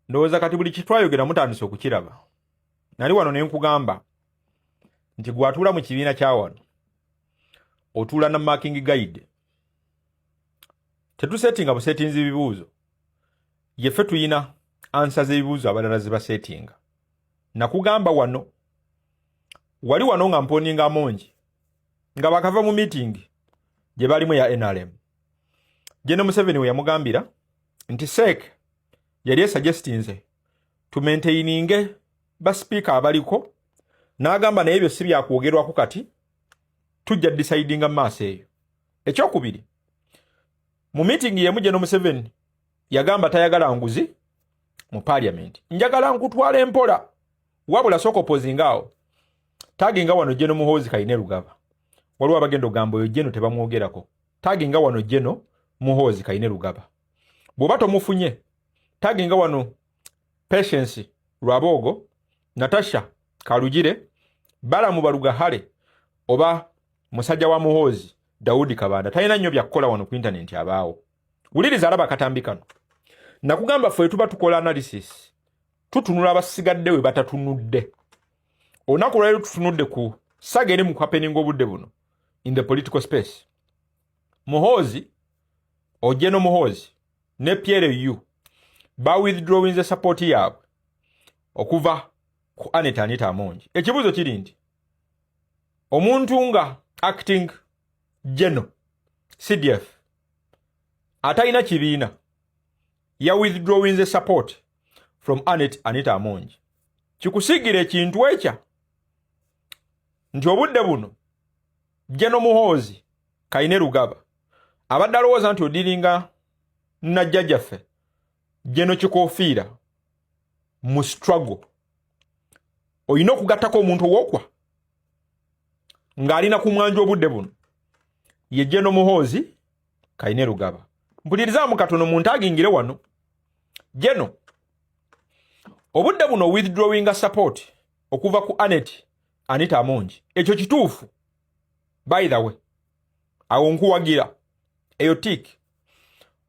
Ndowooza kati buli kitwayogera mutandise okukiraba. Nali wano ne nkugamba nti gwatuula mu kibiina kya wano, otuula na marking guide. Tetusetinga busetinzi bibuuzo, yeffe tuyina answer z'ebibuuzo, abalala zibasetinga. Nakugamba wano, wali wano nga mponinga Amongi nga bakava mu meeting gye balimu ya NRM. General Museveni we yamugambira nti CEC yali esuggestinze tumaintaininge basipiika abaliko, n'agamba naye ebyo si byakwogerwako kati, tujja decidinga mu maaso eyo. Ekyokubiri, mu meeting yemu General Museveni yagamba tayagala nguzi mu parliament. Njagala nkutwala empola, wabula sooka opozinga awo. Taginga wano General Muhoozi Kainerugaba. Waliwo abagenda ogamba oyo General tebamwogerako. Taginga wano General Muhoozi Kainerugaba. Bw'oba tomufunye, taginga wano Patience Rwabwogo, Natasha Karugire, Balaam Barugahare oba musajja wa Muhoozi Daudi Kabanda. Talina nnyo byakukola wano ku intaneti, abaawo. Wuliriza, alaba akatambi kano. Nakugamba ffe tuba tukola analysis, tutunula abasigadde we batatunudde. Olunaku lwaliro tutunudde ku saga eri mu happening obudde buno in the political space. Muhoozi, General Muhoozi ne PLU ba withdrawing support yaabwe okuva ku Annet Anita Amongi. Ekibuuzo kiri nti omuntu nga acting general CDF atalina kibiina ya withdrawing support from Annet Anita Amongi, kikusigira ekintu ekya nti obudde buno General Muhoozi Kainerugaba abadde alowooza nti odiringa najjajjaffe General Kikofiira mu struggle, olina okugattako omuntu owokwa ng'alina ku mwanja obudde buno ye General Muhoozi Kainerugaba. Mpulirizaamu katono, muntu agingire wano. General, obudde buno withdrawinga support okuva ku Anet Anita Amongi, ekyo kituufu. By the way, awo nkuwagira eyo tick.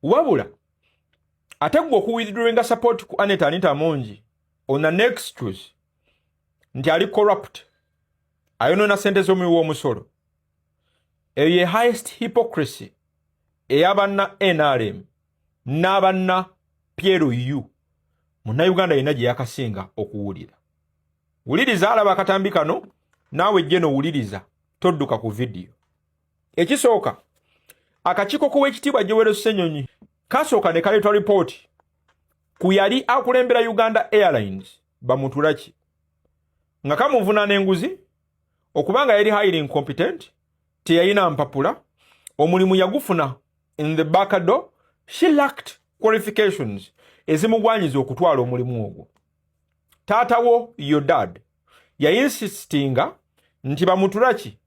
Wabula ate gwe okuwithdrawinga support ku Anet Anita Amongi on an excuse nti ali corrupt, ayonoona sente z'omuwi w'omusolo, eyo ye highest hypocrisy ey'abanna NRM n'abanna PLU Munnayuganda yenna gye yakasinga okuwulira. Wuliriza, alaba akatambi kano, naawe General wuliriza, todduka ku vidiyo. Ekisooka, akakiiko k'Owekitiibwa Joel Ssenyonyi kasooka ne kaleetwa ripooti ku yali akulembera Uganda Airlines Bamuturaki, nga kamuvunaana enguzi, okubanga yali highly incompetent, teyalina mpapula, omulimu yagufuna in the back door, she lacked qualifications ezimugwanyiza okutwala omulimu ogwo. Taatawo, your dad, yayinsistinga nti Bamuturaki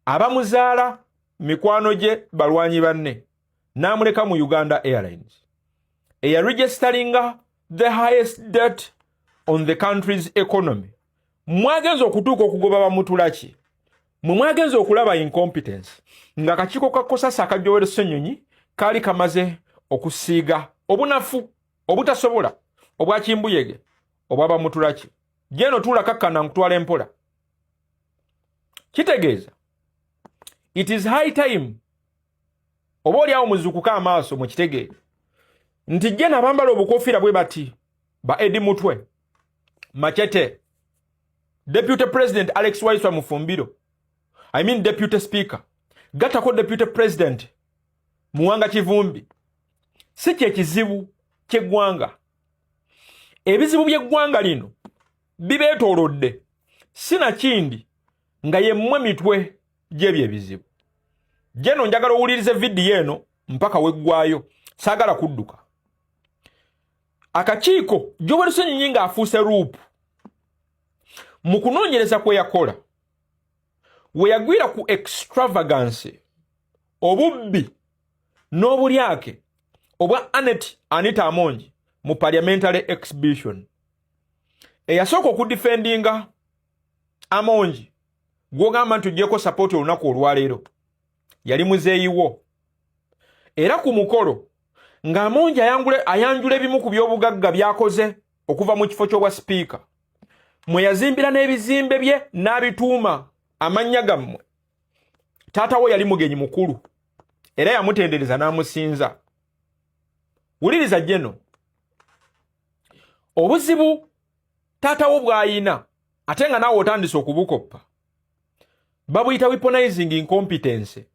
abamuzaala mikwano gye, balwanyi banne, n'amuleka mu Uganda Airlines eyaregisteringa the highest debt on the country's economy. Mwagenza okutuuka okugoba Bamutulaki, mwe mwagenza okulaba incompetence nga akakiiko ka COSASE aka Joel Ssenyonyi kaali kamaze okusiiga obunafu obutasobola obwa kimbuyege obwabamutulaki. General, tuula kakkana, nkutwala empola. Kitegeeza it is high time oba oli awo muzukuke amaaso, mukitegeere nti General abambala obukofiira bwe bati, ba Eddie Mutwe Machete, Deputy President Alex Waiswa Mufumbiro, I mean Deputy Speaker, gattako Deputy President Muwanga Kivumbi, si kyekizibu ky'eggwanga. Ebizibu by'eggwanga lino bibeetoolodde, si nakindi nga yemmwe mitwe gy'ebyo ebizibu. General, njagala owulirize vidiyo eno mpaka weggwayo, saagala kudduka. Akakiiko Joel Ssenyonyi ng'afuuse ruupu mu kunoonyereza kwe yakola, we yagwira ku extravagance, obubbi n'obulyake obwa Anet Anita Amongi mu parliamentary exhibition. Eyasooka okudifendinga Amongi, gw'ogamba nti ogyeko support olunaku olwaleero, yali muzeeyiwo, era ku mukolo Ng'Amongi ayanjula ebimu ku by'obugagga by'akoze okuva mu kifo ky'obwa sipiika, mwe yazimbira n'ebizimbe bye n'abituuma amannya gammwe, taata we yali mugenyi mukulu era yamutendereza n'amusinza. Wuliriza jeno, obuzibu taata wo bw'ayina ate nga naawe otandise okubukoppa, babuyita weaponizing incompetence.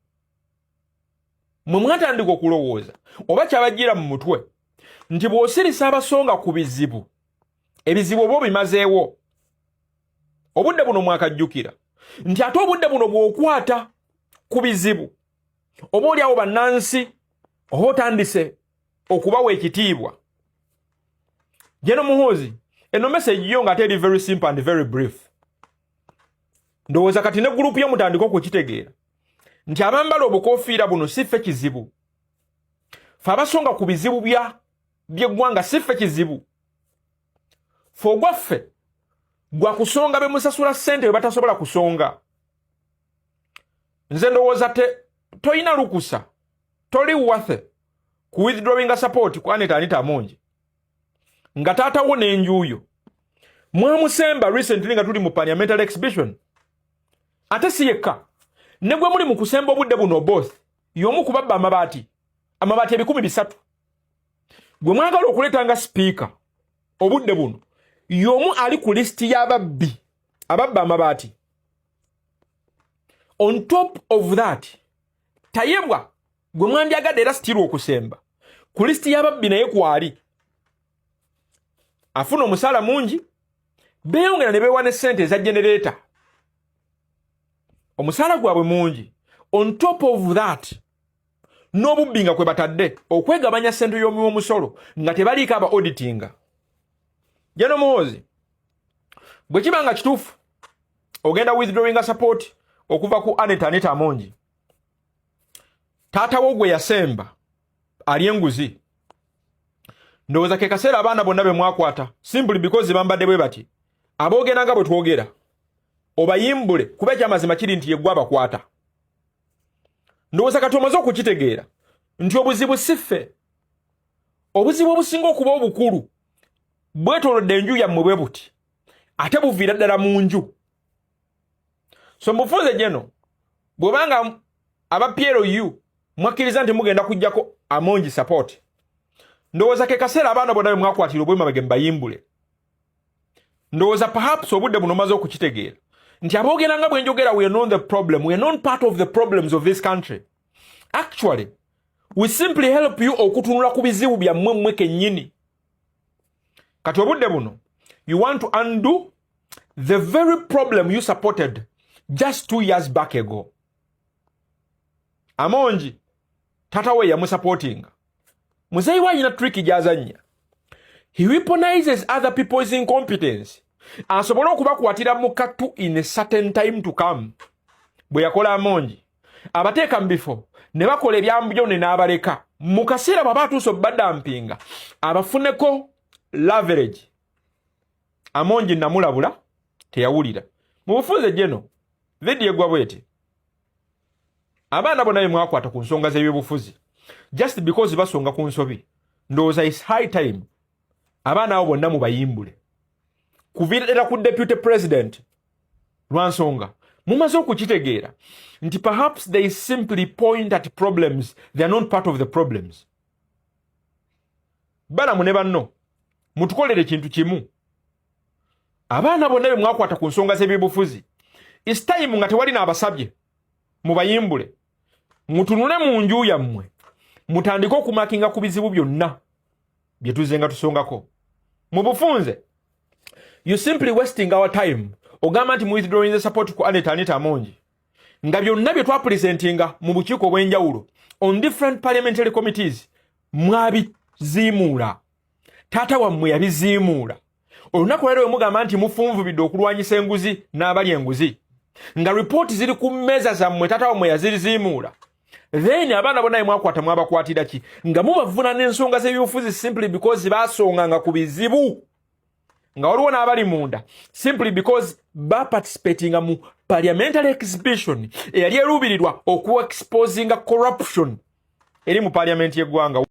Mwe mwatandika okulowooza oba kyabajjira mu mutwe nti bw'osirisa abasonga ku bizibu, ebizibu oba obimazeewo. Obudde buno mwakajjukira nti ate obudde buno bw'okwata ku bizibu, oba oliawo bannansi oba otandise okubawa ekitiibwa. Jeno Muhoozi, eno message yo nga ate eri very simple and very brief. Ndowooza kati ne group yo mutandika okukitegeera nti abambala obukofiira buno si ffe kizibu. Fe abasonga ku bizibu bya by'eggwanga si ffe kizibu. Fe ogwaffe gwa kusonga be musasula ssente bwe batasobola kusonga. Nze ndowooza te toyina lukusa, toli worth ku withdrawinga support ku Anita Anita Amongi nga taatawo n'enjuuyo mwamusemba recently nga tuli mu parliamentary exhibition. Ate si yekka, ne gwe muli mu kusemba obudde buno, both y'omu ku babba amabaati 300,000 gwe mwagala okuleeta nga sipiika obudde buno, y'omu ali ku lisiti y'ababbi ababba amabaati. On top of that, Tayebwa gwe mwandyagadde era still okusemba ku lisiti y'ababbi naye kwali afuna omusaala mungi. Beeyongera ne beewa ne ssente eza generator, omusaala gwabwe mungi. On top of that, n'obubbi nga kwe batadde okwegabanya ssente y'omuwi w'omusolo nga tebaliiko aba auditinga. Jeno Muhoozi, bwe kiba nga kituufu ogenda withdrawinga support okuva ku Anita Anita Amongi, taata wo gwe yasemba ali enguzi, ndowooza ke kaseera abaana bonna be mwakwata simply because bambadde bwe bati, aboogera nga bwe twogera, obayimbule, kuba ekyamazima kiri nti yeggwe abakwata. Ndowooza kati omaze okukitegeera nti obuzibu si ffe. Obuzibu obusinga okuba obukulu bwetoolodde enju yammwe bwe buti, ate buviira ddala mu nju. So mubufunze geno, bw'obanga aba PLU mwakkiriza nti mugenda kuggyako Amongi support, ndowooza ke kaseera abaana bonna be mwakwatira obwemabege mubayimbule. Ndowooza perhaps obudde buno omaze okukitegeera nti aboogera nga bwe njogera, we are not the problem, we are not part of the problems of this country. Actually, we simply help you okutunula ku bizibu byammwe mmwe kennyini. Kati obudde buno you want to undo the very problem you supported just 2 years back ago. Amongi tata we yamusupportinga. Muzeeyi we alina trick gy'azannya. He weaponizes other people's incompetence asobole okubakwatira mu kattu in a certain time to come. Bwe yakola Amongi, abateeka mu bifo ne bakola ebyambyone n'abaleka. Mu kaseera bw'aba atuuse obbadumpinga, abafuneko leverage. Amongi namulabula, teyawulira. Mu bufunze geno vidiyo egwa bweti: abaana bonna be mwakwata ku nsonga z'ebyobufuzi just because basonga ku nsobi, ndowooza is high time abaana abo bonna mubayimbule, kuviira ddala ku deputy president, lwa nsonga mumaze okukitegeera nti perhaps they simply point at problems, they are not part of the problems. Balamu ne banno, mutukolere ekintu kimu. Abaana bonna be mwakwata ku nsonga z'ebyobufuzi, is time nga tewali n'abasabye, mubayimbule, mutunule mu nju yammwe, mutandike okumarkinga ku bizibu byonna bye tuzze nga tusongako. Mu bufunze, you simply wasting our time. Ogamba nti mu withdrawing the support ku Anita Anita Amongi, nga byonna bye twapresentinga mu bukiiko obw'enjawulo on different parliamentary committees mwabiziimuula. Taata wammwe yabiziimuula. Olunaku lwaleero we mugamba nti mufunvubidde okulwanyisa enguzi n'abali enguzi, nga ripooti ziri ku mmeeza zammwe, taata wammwe yaziriziimuula. Then abaana bonna bemwakwata mwabakwatira ki nga mubavuna n'ensonga z'ebyobufuzi simply because basonganga ku bizibu, nga waliwo n'abali munda simply because baparticipatinga mu parliamentary exhibition eyali eruubirirwa okuexposinga corruption eri mu parliament y'eggwanga?